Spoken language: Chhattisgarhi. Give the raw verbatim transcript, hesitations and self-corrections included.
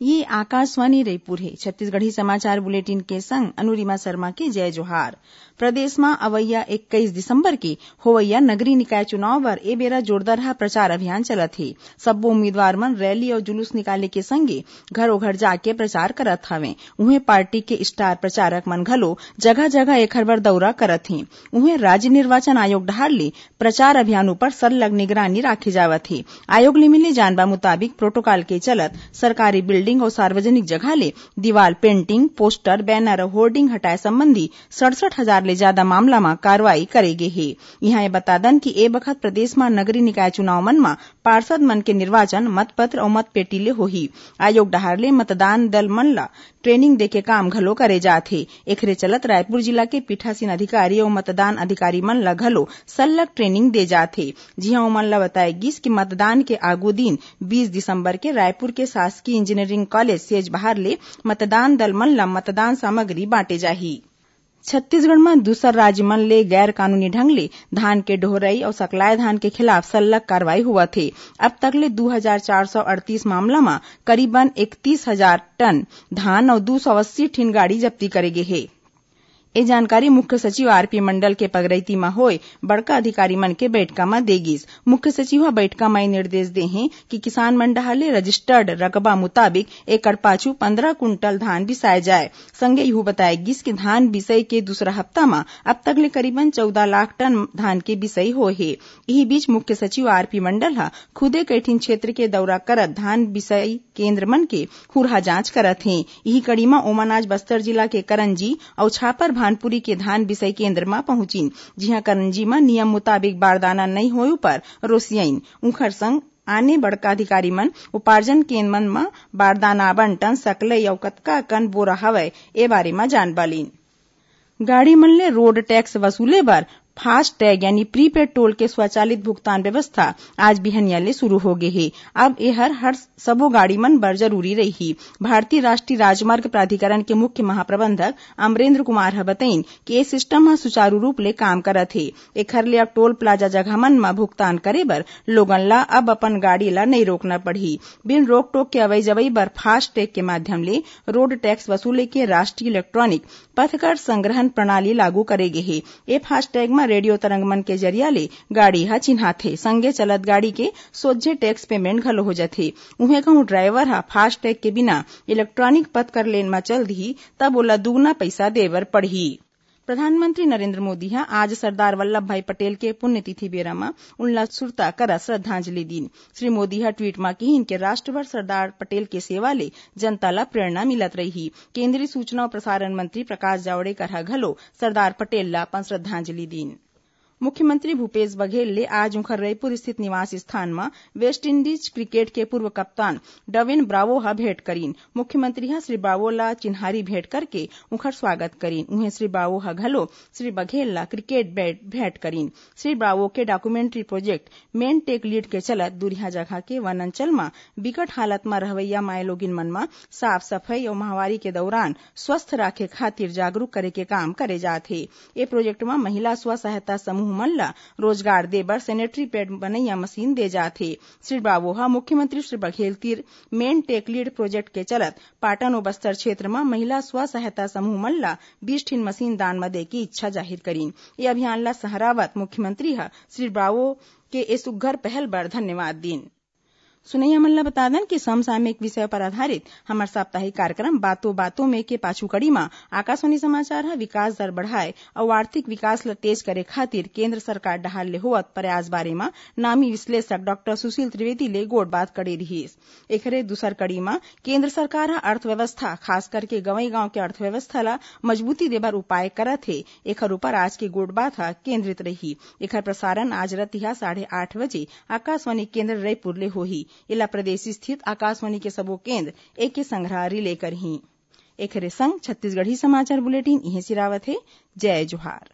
ये आकाशवाणी रईपुर हे। छत्तीसगढ़ी समाचार बुलेटिन के संग अनुरिमा शर्मा के जय जोहार। प्रदेश म अवइया इक्कीस दिसंबर के होवइया नगरीय निकाय चुनाव बर ए बेरा जोरदारहा प्रचार अभियान चलत हे। सब्बो उम्मीदवार मन रैली अउ जुलूस निकाले के संगे घरो घर जाके प्रचार करत हवें। उहें, पार्टी के स्टार प्रचारक मन घलो जगह जगह एखर बर दौरा करत हें। उहें, राज्य निर्वाचन आयोग डहार ले प्रचार अभियान उपर सरलग निगरानी राखे जावत हे। आयोग ले मिले जानबा मुताबिक, प्रोटोकॉल के चलत सरकारी बिल्डिंग अउ सार्वजनिक जगह ले दीवाल पेंटिंग, पोस्टर, बैनर अउ होर्डिंग हटाए संबंधी सड़सठ हजार ले जादा मामला म कार्रवाई करे गे हे। इहां ये बता दन कि ए बखत प्रदेश म नगरीय निकाय चुनाव मन म पार्षद मन के निर्वाचन मतपत्र अउ मतपेटी ले होही। आयोग डहार ले मतदान दल मन ल ट्रेनिंग देके काम घलो करे जात हे। एखरे चलत रायपुर जिला के पीठासीन अधिकारी अउ मतदान अधिकारी मन ल घलो सरलग ट्रेनिंग दे जात हे, जिहां ओमन ल बताए गिस कि मतदान के आगू दिन बीस दिसंबर के रायपुर के शासकीय इंजीनियरिंग कॉलेज सेजबहार ले मतदान दल मन ल मतदान सामग्री बांटे जाही। छत्तीसगढ़ म दूसर राज्य मन ले गैर कानूनी ढंग ले धान के डोहरई अउ सकलाय धान के खिलाफ सरलग कार्रवाई होवत हे। अब तक ले दू हजार चार सौ अड़तीस मामला म करीबन इकतीस हजार टन धान अउ दू सौ अस्सी ठिन गाड़ी जब्ती करे गे हे। ए जानकारी मुख्य सचिव आरपी मंडल के पगरैती म होय बड़का अधिकारी मन के बैठका म दे गिस। मुख्य सचिव ह बैठका म ए निर्देश दे हे कि किसान मन डहार ले रजिस्टर्ड रकबा मुताबिक एकड़ पाछू पंद्रह कुंटल धान बिसाए जाए। संगे इहू बताए गिस कि धान बिसई के दूसरा हफ्ता म अब तक ले करीबन चौदह लाख टन धान के बिसई होए हे। इही बीच मुख्य सचिव आरपी मंडल ह खुदे कई ठिन क्षेत्र के दौरा करत धान बिसई केंद्र मन के खुरहा जांच करत हें। इही कड़ी म ओमन आज बस्तर जिला के करंजी अउ छापर भानपुरी के धान बिसई केंद्र म पहुंचिन, जिहां करंजी म नियम मुताबिक बारदाना नइ होय उपर रोसियाइन। उंखर संग आने बड़का अधिकारी मन उपार्जन केंद्र मन म बारदाना आवंटन, सकलई अउ कतका अकन बोरा हवय, ए बारे म जान बालिन। गाड़ी मन ले रोड टैक्स वसूले बर फास्ट टैग यानी प्रीपेड टोल के स्वचालित भुगतान व्यवस्था आज बिहनिया ले शुरू हो गे हे। अब एहर हर सबो गाड़ी मन बर जरूरी रही। भारतीय राष्ट्रीय राजमार्ग प्राधिकरण के मुख्य महाप्रबंधक अमरेंद्र कुमार ह बतइन कि ए सिस्टम ह सुचारू रूप ले काम करत हे। एखर ले अब टोल प्लाजा जगह मन म भुगतान करे बर लोगन ला अब अपन गाड़ी ला नइ रोकना पड़ही। बिन रोक टोक के अवई जवई बर फास्ट टैग के माध्यम ले रोड टैक्स वसूले के राष्ट्रीय इलेक्ट्रॉनिक पथकर संग्रहण प्रणाली लागू करे गे हे। ए फास्टैग म रेडियो तरंग मन के जरिया ले गाड़ी ह चिन्हाथे, संगे चलत गाड़ी के सोझे टैक्स पेमेंट घलो हो जथे। उहें, कहूं ड्राइवर ह फास्टैग के बिना इलेक्ट्रॉनिक पथकर लेन म चल दिही, तब ओला दुगुना पइसा दे बर पड़ही। प्रधानमंत्री नरेंद्र मोदी ह आज सरदार वल्लभ भाई पटेल के पुण्यतिथि बेरा म उनला सुरता करत श्रद्धांजलि दीन। श्री मोदी ह ट्वीट म किहिन के राष्ट्र बर सरदार पटेल के सेवा ले जनता ला प्रेरणा मिलत रही। केंद्रीय सूचना अउ प्रसारण मंत्री प्रकाश जावड़ेकर ह घलो सरदार पटेल ला अपन श्रद्धांजलि दीन। मुख्यमंत्री भूपेश बघेल ले आज उंखर रईपुर स्थित निवास स्थान म वेस्टइंडीज क्रिकेट के पूर्व कप्तान डविन ब्रावो ह भेंट करीन। मुख्यमंत्री ह श्री ब्रावो ला चिन्हारी भेंट करके उंखर स्वागत करीन। उहें, श्री ब्रावो ह घलो श्री बघेल ला क्रिकेट बैट भेंट करीन। श्री ब्रावो के documentary project main tech lead के चलत दुरिहा जगह के वन अंचल म बिकट हालत म रहवइया माईलोगिन मन म साफ सफई अउ माहवारी के दउरान स्वस्थ राखे खातिर जागरूक करे के काम करे जात हे। ए प्रोजेक्ट म महिला स्व सहायता समूह मन ल रोजगार दे बर सैनिटरी पैड बनइया मशीन दे जात हे। श्री ब्रावो ह मुख्यमंत्री श्री बघेल तीर मेन टेक लीड प्रोजेक्ट के चलत पाटन अउ बस्तर क्षेत्र म महिला स्व सहायता समूह मन ल बीस ठिन मशीन दान म दे के इच्छा जाहिर करीन। ए अभियान ल सहरावत मुख्यमंत्री ह श्री ब्रावो के ए सुग्घर पहल बर धन्यवाद दीन। सुनइया मन ल बता दन कि समसामयिक विषय पर आधारित हमर साप्ताहिक कार्यक्रम बातों बातों में के पाछू कड़ी म आकाशवाणी समाचार ह विकास दर बढ़ाए अउ आर्थिक विकास ल तेज करे खातिर केंद्र सरकार डहार ले होवत प्रयास बारे म नामी विश्लेषक डॉक्टर सुशील त्रिवेदी ले गोठबात करे रिहिस। एखरे दूसर कड़ी म केंद्र सरकार ह अर्थव्यवस्था, खास करके गंवई गांव के अर्थव्यवस्था ल मजबूती देबर उपाय करत हे, एखर ऊपर आज के गोठबात ह केंद्रित रही। एखर प्रसारण आज रतिहा साढ़े आठ बजे आकाशवाणी केंद्र रईपुर ले होही। एला प्रदेश स्थित आकाशवाणी के सबो केंद्र एके संघरा रिले करही। एखरे संग छत्तीसगढ़ी समाचार बुलेटिन इहें सिरावत हे। जय जोहार।